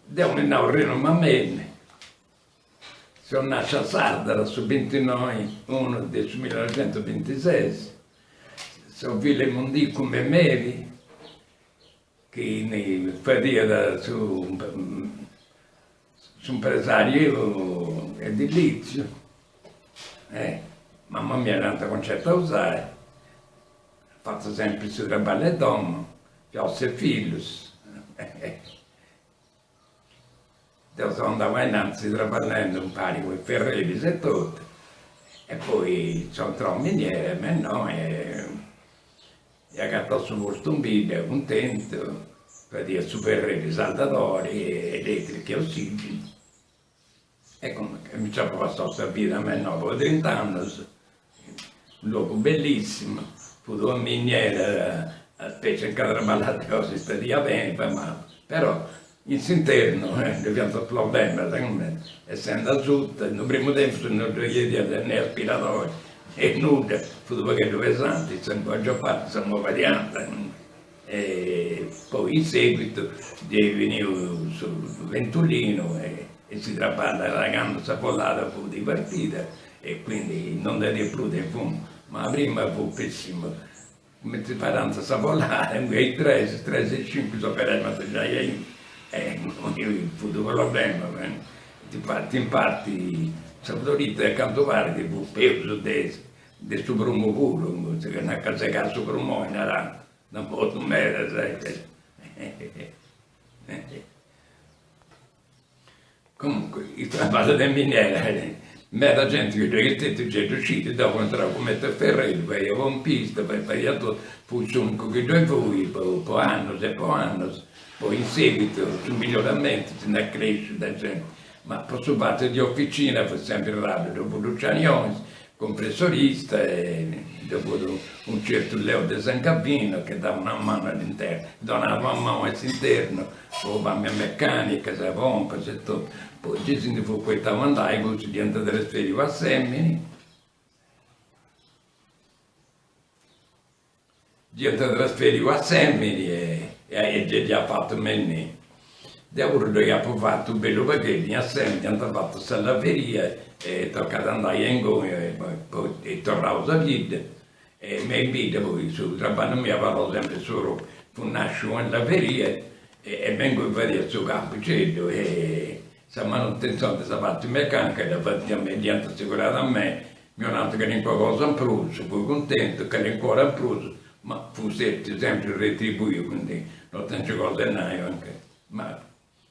Deu mi nau Rino Mameli, seu nasciu a Sardara su bintinoi unu de su millinoixentusbintises, seu fillu 'e Mundicu Memeli chi fadiat su s'impresariu edilitziu, mamma mia dd'ant Concetta Usai, fatu sempri su traballu 'e domu, fiaus ses fillus, deu seu andau ainnantis traballendi impari cun is ferreris e totu e poi seu intrau in miniera e me innoi e agatau su postu in bidda cuntentu, fadia su ferreri saldadori, elettrica e ossigenu E comunque mi nci apu passau sa vida me innoi po trint'annus, unu logu bellissimu, fut una miniera specie ca traballà deu si stadiat beni, ma però in s'internu ddi fiant problemas, cumenti, essendu asuta, in su primu tempus non ddoi fiat ne aspiradori e nudda, fut u' pagheddu pesanti, sa maggior parti sa movadiant E poi in seguito est beniu su ventulinu e si traballat candu sa follada fut partida e quindi non nd'aiat prus de fumu, ma prima fut pessimu, cumenti parant sa follada, a is tres, tres e cincu is operaius fiant giai aintru e fut u' problema, difati in parti sa florita a cantu parit fut peus de De su prumu puru, ca segàt su prumoni, narànt, nd'ant mortu medas. Comunque, is traballus de miniera, meda genti chi ddoi est stetiu gei ddu scit, deu fui intrau cumenti ferreri, faia pompista, faia totu, fui s'unicu chi ddoi fui po annus e po annus, poi in seguito su miglioramentu si nd'est cresciu de genti, ma po su fatu de oficina fut sempri raru, ddoi fut Luciani Onis, Compressorista e ddu fut unu certu Leo de San Gavino che dava una mano all'interno, donava una mano a s'internu po sa meccanica, sa pompas e totu. Poi gei si ndi fut poitau andai, cussu dd'iant trasferiu a Assemini, dd'iant trasferiu a Assemini e e gei dd'iat fatu me innì. Deu puru ddoi apu fatu u' bellu pagheddu in Assemini, iant fatu sa laveria e tocat a andai a inguni e poi poi torraus a bidda e me in bidda poi su traballu miu abarrau sempri su propriu, fut nasciu una laveria e me inguni fadia su campixeddu e sa manutenzioni de sa parti meccanica dda fadiant me, dd'iant assegurada a mei Mi 'onant calincuna cosa in prus, fui cuntentu, calincuna ora in prus, ma fui stetiu sempri retribuiu, quindi no tengiu cosa 'e nai anche, ma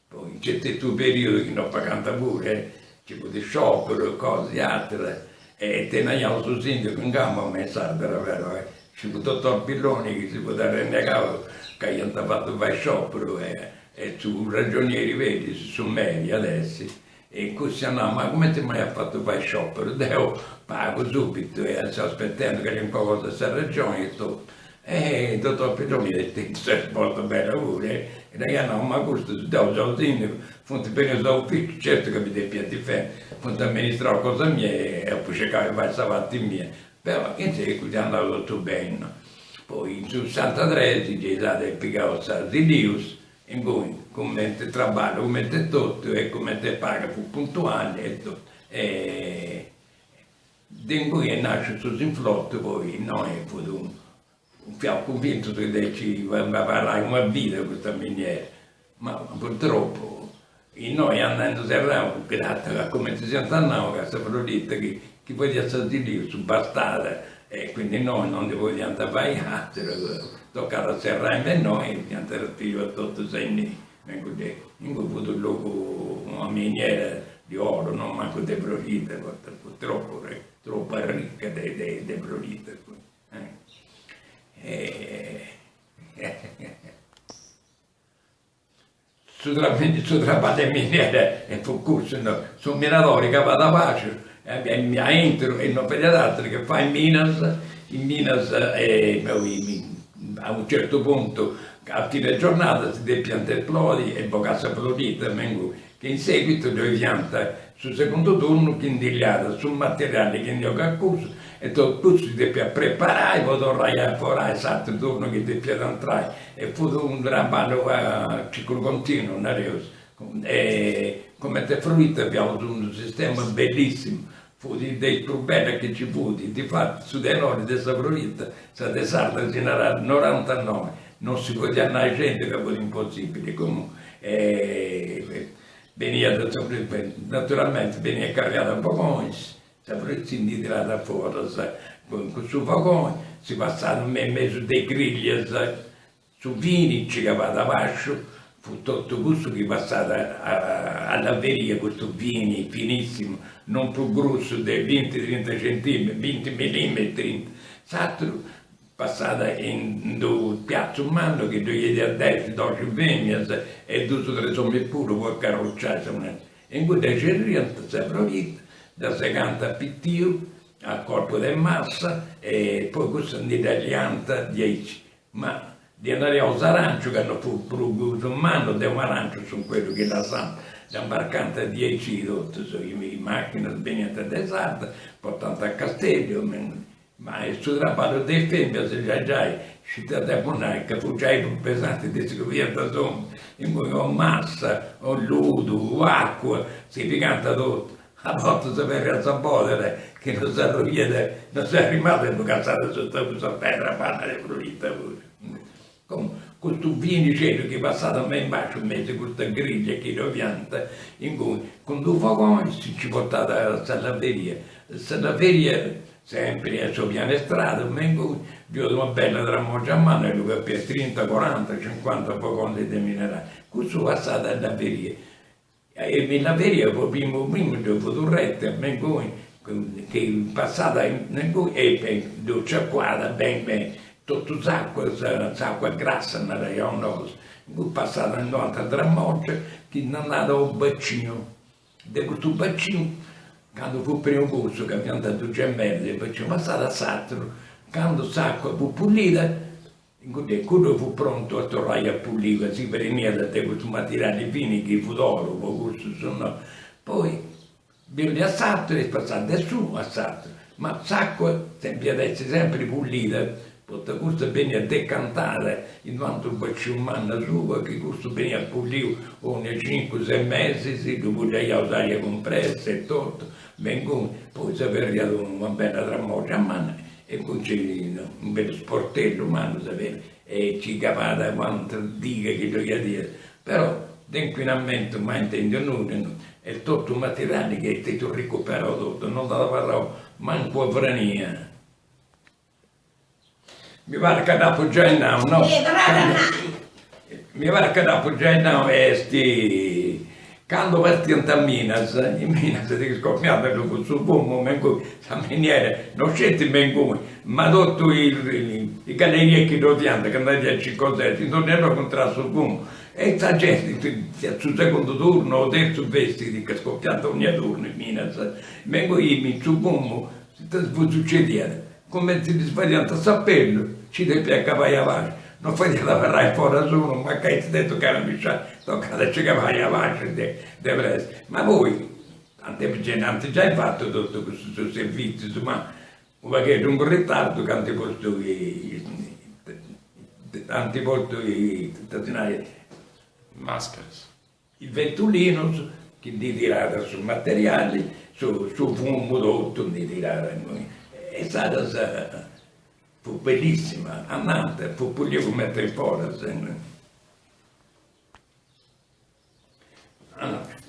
poi nc'est stetiu unu periodu chi no pagant puru, eh, nci fut scioperu e cosas ateras, e teniaus su sindigu in gamba me in Sardara però, eh, nci fut dottor Pilloni chi si fut arrennegau ca iant fatu fai scioperu e e su ragionieri Pedis, su meri adessi, E cussu iat nau, ma cumenti mai at fatu fai scioperu, deu pagu subitu e seu aspetendi calincuna cosa de sa regioni e totu. E dottor Pilloni at tentu sa risposta bella puru e dd'aiat nau, ma custus, deu seu sindigu, funt benius a uficiu, certu ca mi depiant difendi, funt amministraus cosa mia e apu circau de fai sa parti mia, però in seguitu est andau totu beni. Poi in su sessantatres gei s'at pigau sa Silius Inguni, cumenti traballu, cumenti totu e cumenti paga fut puntuali e totu. E de inguni est nasciu su Sinflotto, poi innoi fut unu, fiaus cunvintus chi de ci abarrai una vida custa miniera, ma purtroppo innoi andendu serrau, gràtzias a cumenti siant andaus, ca sa frorita chi chi fadiat sa Silius bastat e quindi innoi non ndi podiant fai ateru, tocat a serrai me innoi, fiant trasferius a totus a innì, inguni fut unu logu, una miniera di oro, non mancu de frorita, poita fut tropu tropu arrica de de frorita Su su traballu 'e miniera e fut cussu, no, su minadori calat a basciu e aintru e non fadiat ateru che fai minas, is minas e a unu certu puntu a fine giornada si depiant esplodi e bogai sa frorita me inguni, che in seguito ddoi fiant su segundu turnu chi ndi liat su materiali chi ndi 'ogat cussu e totu cussu si depiat preparai po torrai a forai s'ateru turnu chi depiat intrai e fut unu traballu a ciclu continuu, nareus. E comente frorita fiaus unu sistema bellissimu, fut de is prus bellas chi nci fut, difati su tenori de sa frorita, sa de sarda si narat norantanoi, non si podiat nai centu ca fut impossibili, comunque beniat naturalmenti beniat carriada a vogonis, Sa frorita si ndi tirat a foras cun su vagoni, si passat me in mesu de griglias, su fini nci cabat a basciu, fut totu cussu chi passat a laveria, custu fini finissimu, non prus grussu de binti trinta centimetrus, binti millimetrus, s'aturu passat in d'unu piatzu mannu chi ddoi iat dexi doxi feminas e dus o tres ominis puru po carruciai sa E in cudda cerriant sa frorita, dda segant a pitiu, a corpu de massa, e poi cussa ndi dda liant diaici. Ma ddi nariaus aranciu ca no fut prus mannu de u' aranciu su cueddu chi lassànt, dda imbarcant diaici totus, is machinas beniant de Sarda, portant a Casteddu Ma su traballu de is fèminas giai giai sceti a depu nai ca fut giai prus pesanti de su chi fiant is ominis, imoi o massa o ludu o acua si pigant totu, a bortas si ferriat sa podera chi non s'arruiat, non s'arrimàt e fut cassada sutta cussa pedra manna de frorita puru. Comu, custu finixeddu chi passat me in basciu in mesu 'e custa griglia chi ddoi fiant inguni, cun d'u fogoni si nci portat a sa laveria, sa laveria sempri a su pianu 'e strada, me inguni ddi 'oit una bella tramoggia manna e ddu capiat trinta coranta cincuanta fogonis de minerali, cussu passat a laveria E in laveria po primu primu ddoi fut u' rete me inguni chi passat inguni e ddu sciacuat beni beni totu s'acua s'acua grassa naraiaus nosu, inguni passat in d'un'atra tramoggia chi nd'andat a u' bacinu, de custu bacinu candu fut prenu cussu ca fiant dus gemelli de bacinu passat a s'ateru, candu s'acua fut pulida Inguni cuddu fut prontu a torrai a pulì ca si preniat de custu materiali fini chi fut oru po cussus no. Poi birdiat s'aturu e passat de s'unu a s'aturu, ma s'acua depiat essi sempri pulida poita custa beniat decantada in d'u' bacinu mannu asuba chi custu beniat puliu ogna cincu ses mesis, ddu puliaiaus aria cumpressa e totu, me inguni, poi s'aberriat una bella tramoggia manna E poi nc'est unu bellu sportellu mannu sa beni e nci cabat cuanta diga chi ddoi iat, però de inquinamentu mai intendiu nudda, est totu materiali chi est stetiu recuperau totu, non nd'at abarrau mancu una frania. Mi parit ca dd'apu giai nau, no? Mi parit ca dd'apu giai nau est Candu partiant a minas, in minas chi scoppiàt ddu fut su fumu me inguni, sa miniera, no sceti me inguni, ma totu is gallerias chi ddoi fiant, candu andaiat Circoserto, in donni logu intràt su fumu e sa genti, siat su segundu turnu o terzu fessit, ca scoppiàt dogna turnu in minas, me inguni su fumu, ita fut sucediat Cumenti ddis fadiant s'apellu, nci depiat cabai a basciu, non fadiat abarrai foras unu, mancai si depit toccai a misciai, tocat a nci cabai a basciu de de pressi. Ma poi ant giai fatu totu custus servitzius, ma u' pagheddu in ritardu ca ant postu ant postu ita si narat Mascheras. Is ventulinus chi ndi tiràt su materiali, su su fumu totu ndi tiràt innoi. E insaras fut bellissima, ananti fut puliu cumenti in foras.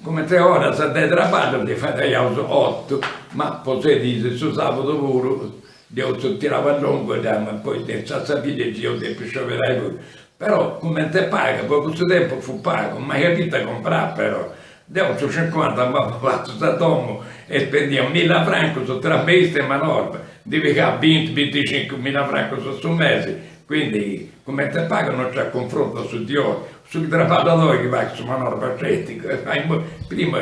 Cumenti oras de traballu ndi fadaiaus otu, ma po ses diis su sabudu puru deu tirau a longu e poi sa fini dd'eus depiu scioberai puru Però cumente paga, po cussu tempus fut pagu, ma ita comprà però. Deu in su cincuanta m'apu fatu sa domu e spendia milla francus tra maista e manorba, ndi pigà binti, binticincu milla francus a su mesi, quindi cumente paga non nc'at cunfrontu a su di oi, su chi traballat oi chi pagat su manorba sceti, prima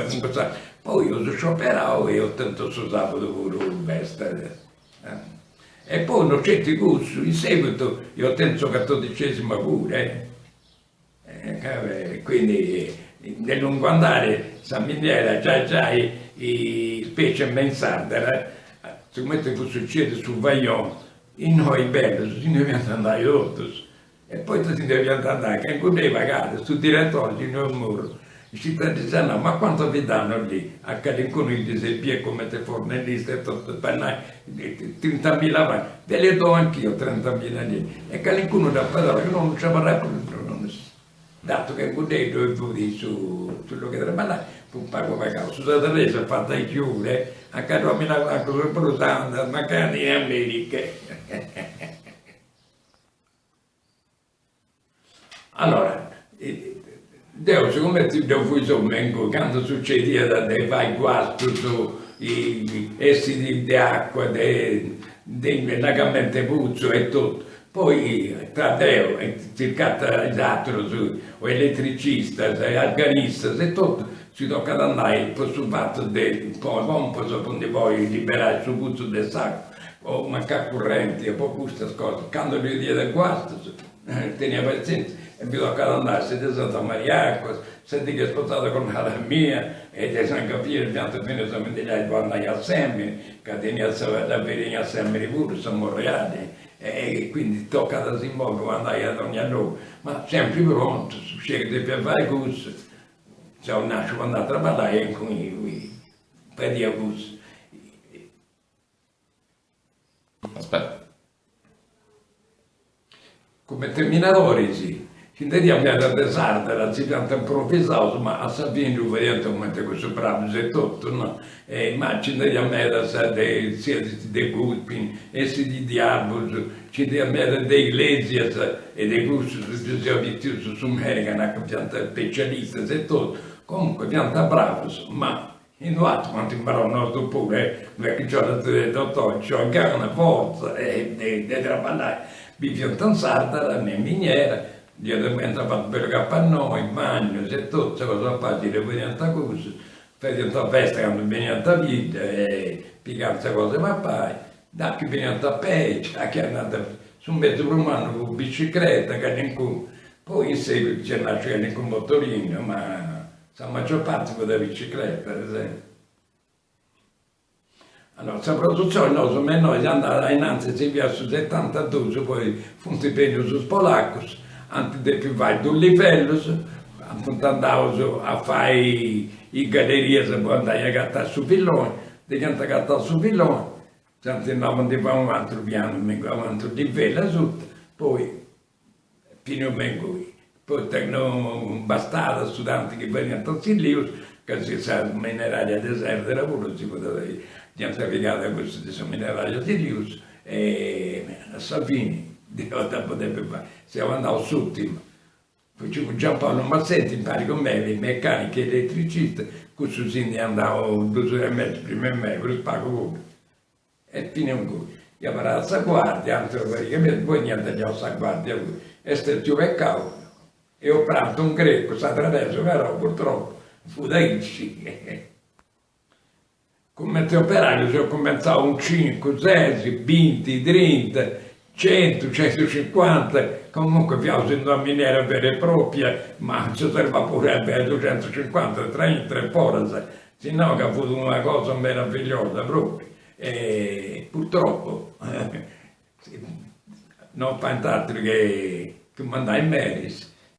poi eus scioberau e eus tentu su sabudu puru festa. E poi no sceti cussu, in seguito eus tentu sa catodicesima pure, eh quindi nel lungo andare sa miniera giai giai specie me in Sardara, cumenti fut sucediu su Vajont, innoi is bellus si ndi 'oliant andai totus E poita si ndi 'oliant andai, ca inguni pagat su diretori, signor Murru. Ita ddis at nau, ma quanto vi danno lì? A calincunu chi ddis biet cumenti fornellista e totu, po nai, trintamilla francus, ve li do anch'io trentamila lire. E calincunu dd'at pedau, chi no non nci abarrat prus, datu ca inguddeddu fut su su logu 'e traballai, fut pagu pagau. Su sadarresu at fatu aici puru, a ca duamilla francus in prus andat mancai in America. Allora, deu sigumenti deu fui s'omini ingui, candu sucediat de fai guastus, essidi de acua, de allagamento 'e putzu e totu, poi tra deu e circàt is aterus, o eletricistas e arganistas e totu, si tocat andai po su fatu de ponni pompas po ndi podi liberai su putzu de s'acua, po mancai currenti e po custas cosas, candu ddoi fiat guastus tenia pazienza e mi tocat andai sia de Santa Maria Aquas, sa dì chi est sposada connada mia e de San Gabriele fiant finius a mi ndi liai po andai a Assemini, ca teniat sa laveria in Assemini puru, sa Monreali, e quindi tocat a si movi po andai a dogna logu, ma sempri prontus, scidia chi depia fai cussu, seu nasciu po andai a traballai e inguni fadia cussu. Aspetta. Cumenti minadoris, nci ndi fiat meda de Sàrdara, si fiant improvisaus, ma a sa fini ddu fadiant cumenti cussus bravus etotu, no? E ma nci ndi fiat medas de siat de Gùspini e si di Arbus, nci ndi fiat meda de Iglesias e de cussus ddus iat bitius su meri ca nachi fiant specialistas e totu, comunque fiant bravus, ma In u' atru ant imparau nosu puru, eh, no est chi nci 'ollat dottori, nci 'olit gana, fortza e de traballai. Biviant in Sàrdara, in miniera, iant fatu bellu capannoi, bagnos e totu, sa cosa facili fadiant cussu, fadiant festa candu beniant a bidda e pigant sa cosa 'e papai, da chi beniant a pei, da chi andant, su mezu prus mannu fut bicicreta, calincunu, poi in seguitu nc'est nasciu calincunu motorinu, ma Sa maggior parti fut a bicicletta, ad esempio. Allora, sa produtzioni nosu me innoi est andada ainnantis si fiat su setantadus, poi funt bennius is polacus, ant depiu fai dus livellus, funt andaus a fai is gallerias po andai a agatai su filloni, de chi ant agatau su filloni, nc'ant nau a ndi fai u' aturu pianu, u' aturu livellu asuta, poi Finiu me ingui, poita non bastat su tanti chi fadiant tzillius, ca si sa mineraria de Sardara puru si fut, dd'iant pigada cussu de sa mineraria Silius e a sa fini deu dd'apu depiu fai, seu andau s'urtimu, nci fut Giampaolo Mazzetti impari cun mei, mecanicu e eletricista, cussu si ndi andau dus mesis prima 'e mei, prus pagu puru E finiu ingui. Ia abarrada sa guardia, atera pariga 'e mesis, poi nd'iant liau sa guardia puru. Est stetiu pecau, eus prantu in grecu, s'adraresu però purtroppo fut aici. Cumenti operaiu seu cumentzau cun cincu, ses, binti, trinta, centu, centucincuanta, comunque fiaus in una miniera vera e propria, ma nci serbat puru a fai duxentucincuanta tra intra e foras, Si no ca fut una cosa meravigliosa propriu e purtroppo non faint aturu che cumandai is meris.